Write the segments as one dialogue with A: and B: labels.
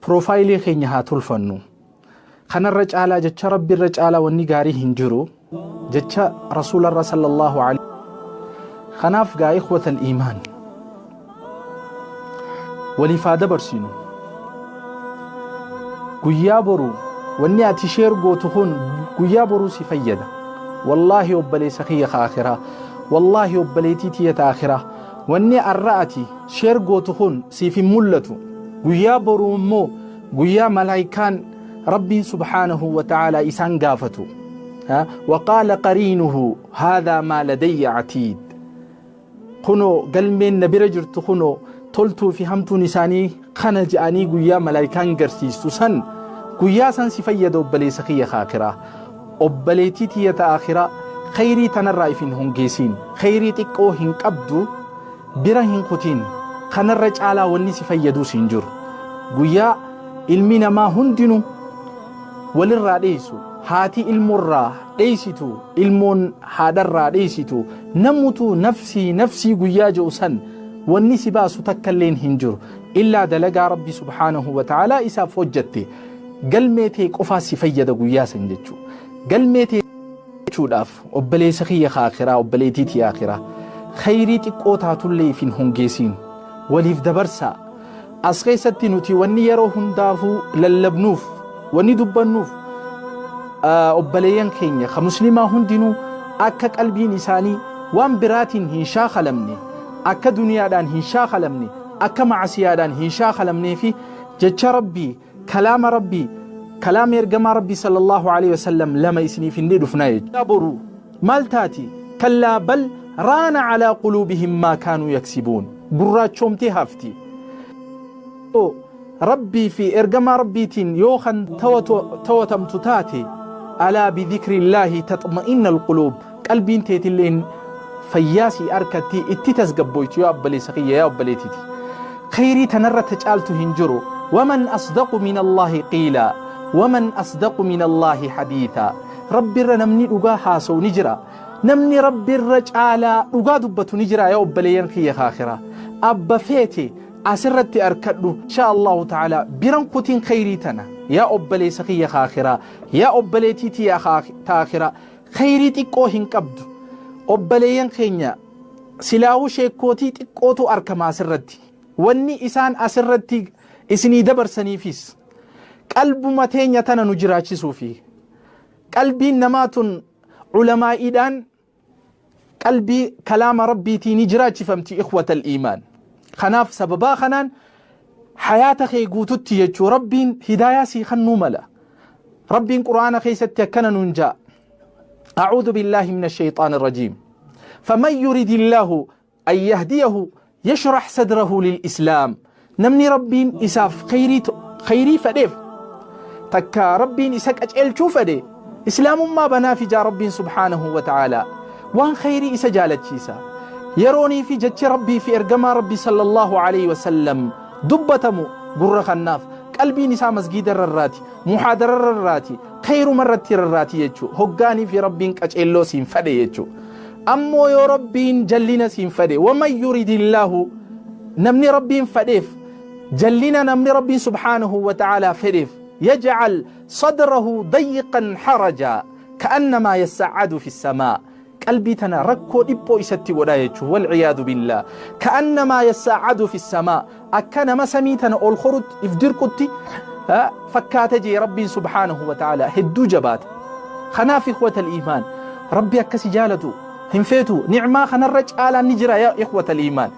A: Piroofaayilii keenya haa tolfannu. Kanarra caalaa, jecha Rabbiirra caalaa wanni gaarii hin jiru, jecha Rasuularra sallallahu alaihi. Kanaaf gaa, ikhwatal iimaan, waliif haa dabarsinu. Guyyaa boru wanni ati share gootu kun guyyaa boruu si fayyada. Wallaahi obboleessa kiyya ka akhiraa, wallaahi obboleettii tiyya ta akhiraa, wanni arra ati share gootu kun siif hin mul'atu. Guyyaa boruu immoo, guyyaa malaayikaan Rabbiin subhaanahu wa ta'aalaa isaan gaafatu, waqaala qariinuhu haadhaa maa ladayya atiid, kunoo galmeen na bira jirtu, kunoo toltuu fi hamtuun isaanii kana je'anii guyyaa malaayikaan garsiistu san, guyyaa san si fayyada. Obboleessa kiyya kaakiraa, obboleettii tiyya ta akhiraa, khayrii tanarraa if hin hongeesiin. Khayrii xiqqoo hin qabdu bira hin kutiin. Kanarra caalaa wanni si fayyaduus hin jiru. Guyyaa ilmi namaa hundinuu walirraa dheessu, haati ilmoorraa dheessitu, ilmoon haadharraa dheessitu, namutu nafsii nafsii guyyaa jedhu san, wanni si baasu takka illeen hin jiru, illaa dalagaa Rabbi subhaanahu wa ta'aalaa isaaf hojjatte, galmee tee qofaa si fayyada guyyaa san jechuu. Galmee tee jechuudhaaf, obboleessa kiyya kaakiraa, obboleettii tiyya akiraa, khayrii xiqqoo taatullee if hin hongeesiin. Waliif dabarsaa. As keessatti nuti wanni yeroo hundaafuu lallabnuuf, wanni dubbannuuf, obboleeyyan keenya ka muslimaa hundinuu akka qalbiin isaanii waan biraatiin hin shaakalamne, akka duniyaadhaan hin shaakalamne, akka macasiyaadhaan hin shaakalamnee fi jecha Rabbii, kalaama Rabbii, kalaama ergamaa Rabbii sallallahu alaihi wasallam lama isiniif hin dhufnaa jechuudha. Boru maal taati? Kallaa bal raana calaa quluubihim maa kaanuu yaksibuun. Gurraachoomtee hafti. Rabbii fi ergamaa Rabbiitiin yoo kan tawatamtu taate, alaa bidhikrillaahi taxma'inna alquluub, qalbiin teetilleen fayyaa sii arkatti, itti tasgabboytu. Yaa obboleessa kiyya, yaa obboleetiti, khayrii tanarra ta caaltu hin jiru. Waman asdaqu min Allaahi qiila, waman asdaqu min Allaahi hadiitha. Rabbirra namni dhugaa haasa'u ni jira? Namni Rabbirra caalaa dhugaa dubbatu ni jira? Yaa obboleeyyan kiyya kaakiraa, abba feete asirratti arkadhu, insha Allahu ta'ala biran kutiin khayrii tana. Yaa obboleessa kiyya kaakiraa, yaa obboleetii tiyya taakiraa, khayrii xiqqoo hin qabdu. Obboleeyyan keenya silaahuu sheekkootii xiqqootu arkama asirratti. Wanni isaan asirratti isinii dabarsaniifis qalbuma teenya tana nu jiraachisuufi. Qalbiin namaa tun ulamaa'iidhaan, qalbii kalaama Rabbiitii ni jiraachifamti, ikhwatal iimaan. Kanaaf sababaa kanaan hayaata kee guututti jechuu Rabbiin hidaayaa sii kennuu mala. Rabbiin Qur'aana keessatti akkana nuun jaa: أعوذ بالله من الشيطان الرجيم، فمن يريد الله أن يهديه يشرح صدره للإسلام. Namni Rabbiin isaaf khayrii fedheef takka Rabbiin isa qaceelchuu fedhe, islaamummaa banaafi jaa Rabbiin subhaanahu wa ta'aalaa. Waan khayrii isa jaalachiisa. Yeroonii fi jechi Rabbii fi ergamaa Rabbii sallallahu alaihi wasallam dubbatamu gurra kannaaf, qalbiin isaa masgiida rarraati, muhaadara rarraati, khayruma irratti rarraati jechuu, hoggaanii fi Rabbiin qaceelloo siin fedhe jechuu. Ammoo yoo Rabbiin jallina siin fedhe, waman yuridillaahu, namni Rabbiin fedheef jallina, namni Rabbiin subhaanahu wa ta'aalaa fedheef, yaj'al sadrahu dayiqan haraja ka'annamaa yassa'adu fi samaa. Qalbii tana rakkoo dhiphoo isatti godhaa jechuun, walciyaadu billaa, ka'annamaa yassa'adu fi samaa, akka nama samii tana ol korutti if dirqutti fakkaata jee Rabbiin subhaanahu wa ta'aalaa. Hedduu jabaata. Kanaaf ikhwata iimaan, Rabbi akkasi jaalatu hin feetu? Nicmaa kanarra caalaan ni jira? Yaa ikhwata iimaan,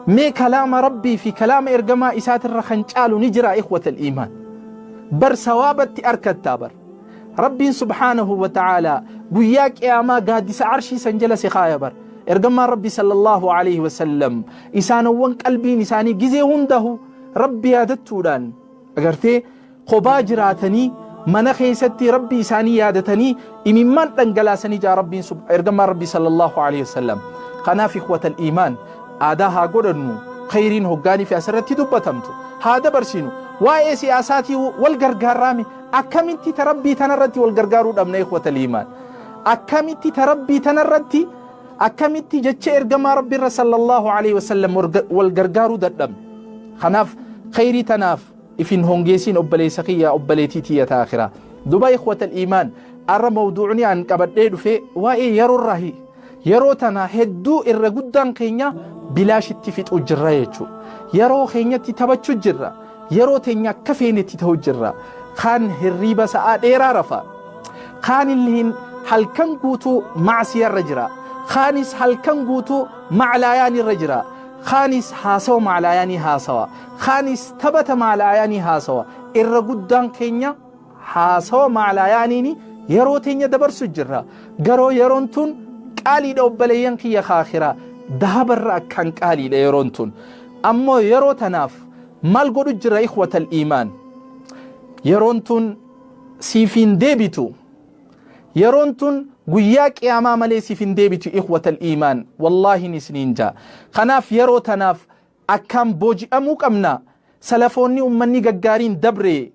A: mee kalaama Rabbii fi kalaama ergamaa isaatirra kan caalu ni jira? Ikhwata iimaan, bar sawaabatti arkattaa bar. Rabbiin subhaanahu wa ta'aalaa guyyaa qiyaamaa gaaddisa arshii san jala si kaaya bar. Ergamaan Rabbi sallallahu alaihi wasallam isaanowwan qalbiin isaanii gizee hundahu Rabbi yaadattuudhaan agartee kophaa jiraatanii, mana keessatti Rabbi isaanii yaadatanii imimmaan dhangalaasanii jaa Rabbiin, ergamaan Rabbi sallallahu alaihi wasallam. Kanaaf ikhwatal iimaan, aadaa haa godhannu, khayriin hoggaanii fi asirratti dubbatamtu haa dabarsinu. Waa'ee siyaasaatii wal gargaarraame, akkamitti ta Rabbii tanarratti wal gargaaruu dhabna? Ikhwatal iimaan, akkamitti ta Rabbii tanarratti, akkamitti jecha ergamaa Rabbiirra sallallahu alaihi wasallam wal gargaaruu dadhabne? Kanaaf khayrii tanaaf Ifin hongeessiin obboleessa kiyya, obboleettii tiyya taakira. Duba ikhwata iimaan, arra mawduucni an qabadhee dhufe waa'ee yeroorraahi. Yeroo tana hedduu irra guddaan keenya bilaashitti fixuu jirra jechuudha. Yeroo keenyatti taphachuu jirra. Yeroo teenya akka feenetti ta'uu jirra. Kaan hirriiba sa'aa dheeraa rafa. Kaan illee halkan guutuu macsiyarra jira. Kaanis halkan guutuu maclaayaanirra jira. Kaanis haasawa maclaayaanii haasawa. Kaanis taphata maclaayaanii haasawa. Irra guddaan keenya haasawa maclaayaaniin yeroo teenya dabarsu jirra. Garuu yeroon tun qaaliidha, obboleeyyan kiyya kaakiraa. Dahabarra akkaan qaaliidha yeroon tun. Ammoo yeroo tanaaf maal godhu jira, ikhwatal iimaan? Yeroon tun siif hin deebitu. Yeroon tun guyyaa qiyaamaa malee siif hin deebitu, ikhwatal iimaan. Wallaahi isiniin jaa. Kanaaf yeroo tanaaf akkaan booji'amuu qabna. Salafoonni, ummanni gaggaariin dabre,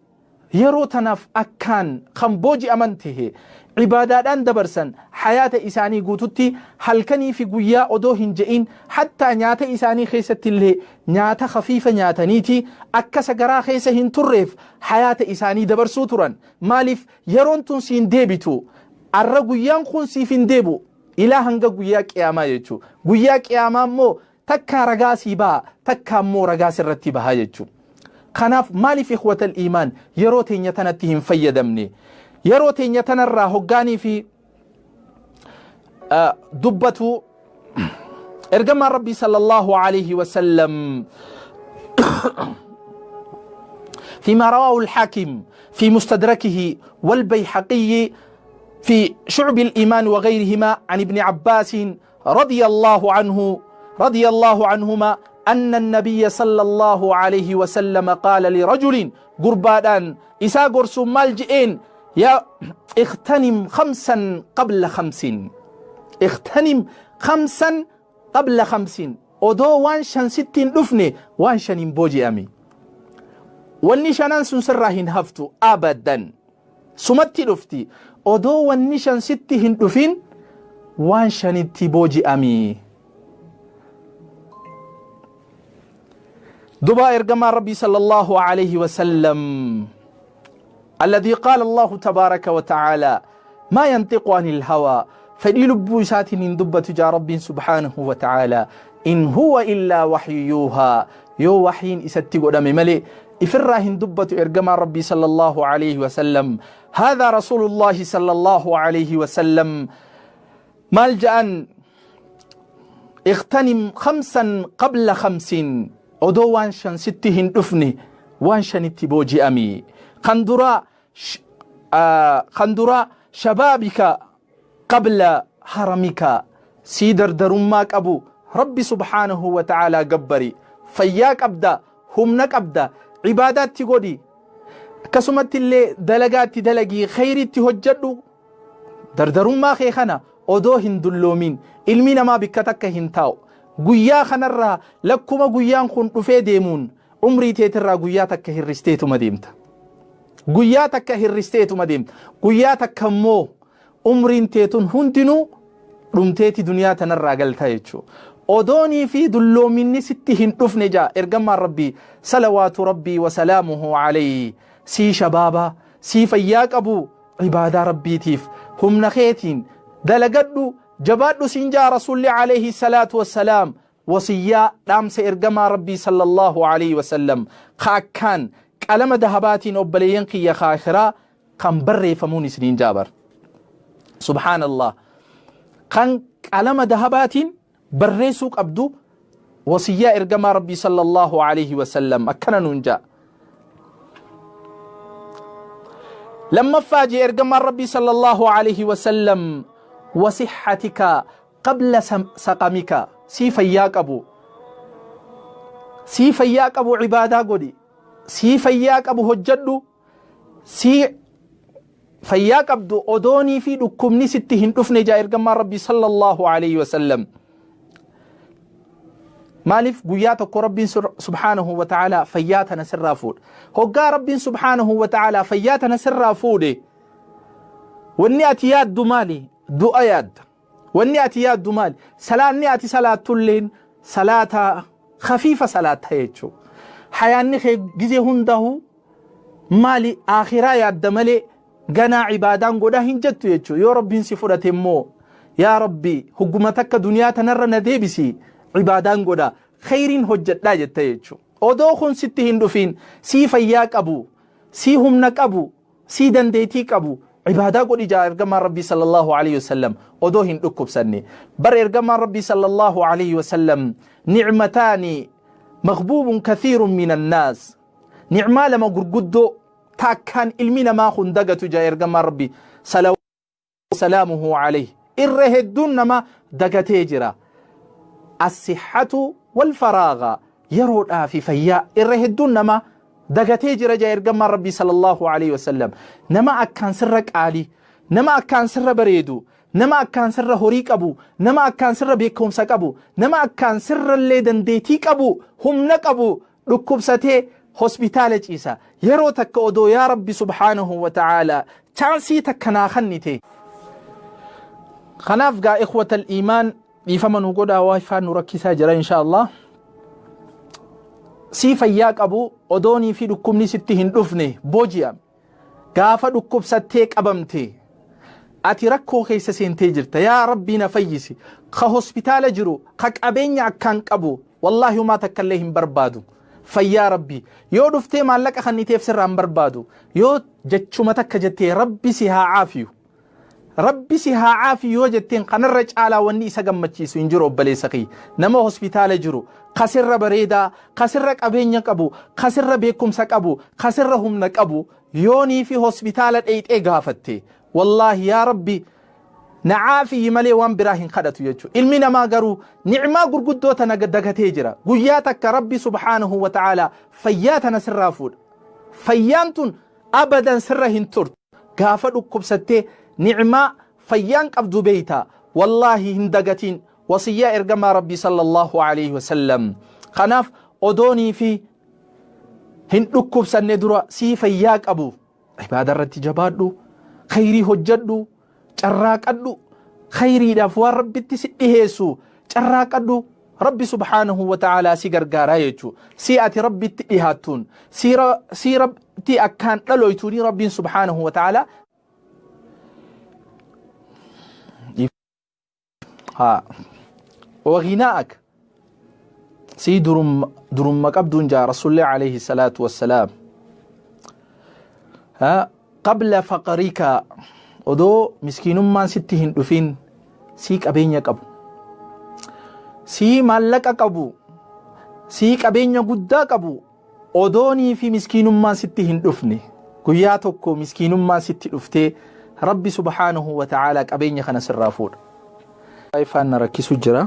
A: yeroo tanaaf akkaan kan booji'aman tahe, ibaadaadhaan dabarsan hayaata isaanii guututti, halkanii fi guyyaa odoo hin je'in, hattaa nyaata isaanii keessatti illee nyaata khafiifa nyaataniiti akka sagaraa keessa hin turreef hayaata isaanii dabarsuu turan. Maaliif? Yeroon tun siin deebitu. Arra guyyaan kun siif hin deebu ilaa hanga guyyaa qiyaamaa jechuu. Guyyaa qiyaamaa immoo takkaa ragaa sii baha, takkaa immoo ragaa sirratti baha jechuu. Kanaaf maaliif, ikhwatal iimaan, yeroo teenya tanatti hin fayyadamne? Yeroo teenya tanarraa hoggaanii fi dubbatu, ergamaan Rabbii sallallahu alayhi wasallam فيما رواه الحاكم في مستدركه والبيحقي في شعب الإيمان وغيرهما عن ابن عباس رضي الله عنه رضي الله عنهما أن النبي صلى الله عليه وسلم قال لرجل، قربادان إسا قرسو مال جئين: يا اغتنم خمسا قبل خمس، اغتنم خمسا قبل خمس. Odoo waan shan sitti hin dhufne waan shaniin booji'ami. Wanni shanan sun sirraa hin haftu abadan, sumatti dhufti. Odoo wanni shan sitti hin dhufin waan shanitti booji'ami. Duba ergamaan Rabbii sallallahu alayhi wasallam, الذي قال الله تبارك وتعالى: ما ينطق عن الهوى، fedhii lubbuu isaatiin hin dubbatu jaa Rabbiin subhaanahu wa ta'ala. إن هو إلا وحي يوحى، yoo waxyiin isatti godhame malee ifirraa hin dubbatu ergamaan Rabbii sallallahu alayhi wasallam. هذا رسول الله صلى الله عليه وسلم. Maal ja'an? اغتنم خمسا قبل خمس. Odoo waan shan sitti hin dhufne waan shanitti booji'ami. Kan duraa شبابك قبل هرمك. Sii dardarummaa qabu Rabbi subhaanahu wa ta'aalaa gabbari. Fayyaa qabda, humna qabda, ibaadaatti godhi. Akkasumatti illee dalagaatti dalagii, khayriitti hojjedhu dardarummaa kee kana odoo hin dulloomin. Ilmi namaa bikka takka hin taa'u. Guyyaa kanarraa lakkuma guyyaan kun dhufee deemuun umrii teetirraa guyyaa takka hirristeetuma deemta. Guyyaa takka hirristeetuma deemta. Guyyaa takka immoo umriin teetun hundinuu dhumteeti duniyaa tanarraa galta jechuudha. Odoonii fi dulloominni sitti hin dhufne jaa ergamaan Rabbii salawaatu Rabbii wasalaamuhu alayhi. Sii shabaabaa, sii fayyaa qabu, ibaadaa Rabbiitiif humna keetiin dalagadhu, jabaadhu siin jaa Rasuulli alayhi salaatu wassalaam. Wasiyyaa, dhaamsa ergamaa Rabbii sallallahu alayhi wasallam ka akkaan qalama dahabaatiin, obboleeyyan kiyya kaakiraa, kan barreeffamuun isiniin jaabar. Subhaanallah, kan qalama dahabaatiin barreessuu qabdu wasiyyaa ergamaa Rabbii sallallahu alayhi wasallam akkana nuun jaa. Lammaffaa jee ergamaan Rabbii sallallahu alayhi wasallam: وصحتك قبل سقمك. Sii fayyaa qabu, sii fayyaa qabu, ibaadaa godhi. Sii fayyaa qabu, hojjedhu. Sii fayyaa qabdu, odoonii fi dhukkubni sitti hin dhufne jaa ergamaan Rabbii sallallahu alayhi wasallam. Maaliif? Guyyaa tokko Rabbiin subhaanahu wa ta'aalaa fayyaa tana sirraa fuudhe. Hoggaa Rabbiin subhaanahu wa ta'aalaa fayyaa tana sirraa fuudhe, wanni ati yaaddu maali? Du'a yaadda. Wanni ati yaaddu maali? Salaanni ati salaattulleen salaata khafiifa salaatta jechuu. Hayaanni kee gizee hundahu Maali aakhiraa yaadda malee ganaa ibaadaan godhaa hin jettu jechuudha. Yoo Rabbiin si fudhate immoo, yaa Rabbi, hugguma takka duniyaa tanarra na deebisi, ibaadaan godha, kheyriin hojjedhaa jetta jechuudha. Odoo kun sitti hin dhufiin, sii fayyaa qabu, sii humna qabu, sii dandeetii qabu, ibaadaa godhi jaa ergamaan Rabbii sallallahu alaihi wasallam odoo hin dhukkubsanne. Bar ergamaan Rabbii sallallahu alaihi wasallam, ni'mataani maghbuubun kathiirun minan naas, ni'maa lama gurguddoo taakkaan ilmi namaa kun dagatu jaa ergamaan Rabbii salaamuhu alayhi, irra hedduun nama dagatee jira. As-sihhatu wal faraaga, yeroodhaa fi fayyaa irra hedduun nama dagatee jira jaa ergamaan Rabbii sallallahu alayhi wasallam. Nama akkaan sirra qaalii, nama akkaan sirra bareedu, nama akkaan sirra horii qabu, nama akkaan sirra beekumsa qabu, nama akkaan sirrallee dandeetii qabu, humna qabu dhukkubsatee hospitaala ciisa. Yeroo takka odoo yaa Rabbi subhaanahu wa ta'aalaa chaansii takka naa kennite. Kanaaf gaa ikhwatal iimaan, dhiifama nu godhaa, wifi nu rakkisaa jira insha Allah. Sii fayyaa qabu odoonii fi dhukkubni sitti hin dhufne booji'ame. Gaafa dhukkubsattee qabamte ati rakkoo keessa seentee jirta. Yaa Rabbii, na fayyisi. Ka hospitaala jiru, ka qabeenya akkaan qabu, wallaahi homaa takka illee hin barbaadu. Fayyaa Rabbii. Yoo dhuftee maallaqa kanniteef sirraa hin barbaadu. Yoo jechuma takka jettee Rabbi si haa caafiyu. Rabbi si haa caafiyu yoo jetteen, kanarra caalaa wanni isa gammachiisu hin jiru, obboleessa kiyya. Nama hospitaala jiru, kasirra bareedaa, kasirra qabeenya qabu, kasirra beekumsa qabu, kasirra humna qabu yoonii fi hospitaala dheeyxee gaafatte, wallaahi yaa Rabbi na caafiyyi malee waan biraa hin kadhatu jechuudha. Ilmi namaa garuu ni'maa gurguddoo tana dagatee jira. Guyyaa takka Rabbi subhaanahu wa ta'aalaa fayyaa tana sirraa fuudha. Fayyaan tun abadan sirra hin turtu. Gaafa dhukkubsattee ni'maa fayyaan qabdu beeyta. Wallaahi hin dagatiin wasiyyaa ergamaa Rabbii sallallahu alaihi wasallam. Kanaaf odoonii fi hin dhukkubsanne dura sii fayyaa qabu ibaada irratti jabaadhu, khayrii hojjedhu, carraaqadhu, khayriidhaaf waan Rabbitti si dhiheessu carraaqadhu. Rabbi subhaanahu wa ta'aalaa si gargaaraa jechuu. Si ati Rabbitti dhihaattuun, si Rabbi akkaan dhaloytuuni Rabbiin subhaanahu wa ta'aalaa haa waginaa'ak sii durumma qabduun jaa Rasulli alayhi salaatu wassalaam. Qabla faqrika, odoo miskiinummaan sitti hin dhufin, sii qabeenya qabu, sii maallaqa qabu, sii qabeenya guddaa qabu, odoonii fi miskiinummaan sitti hin dhufne, guyyaa tokko miskiinummaan sitti dhuftee Rabbi subhaanahu wa ta'aalaa qabeenya kana sirraa fuudha. Ifaan na rakkisu jira.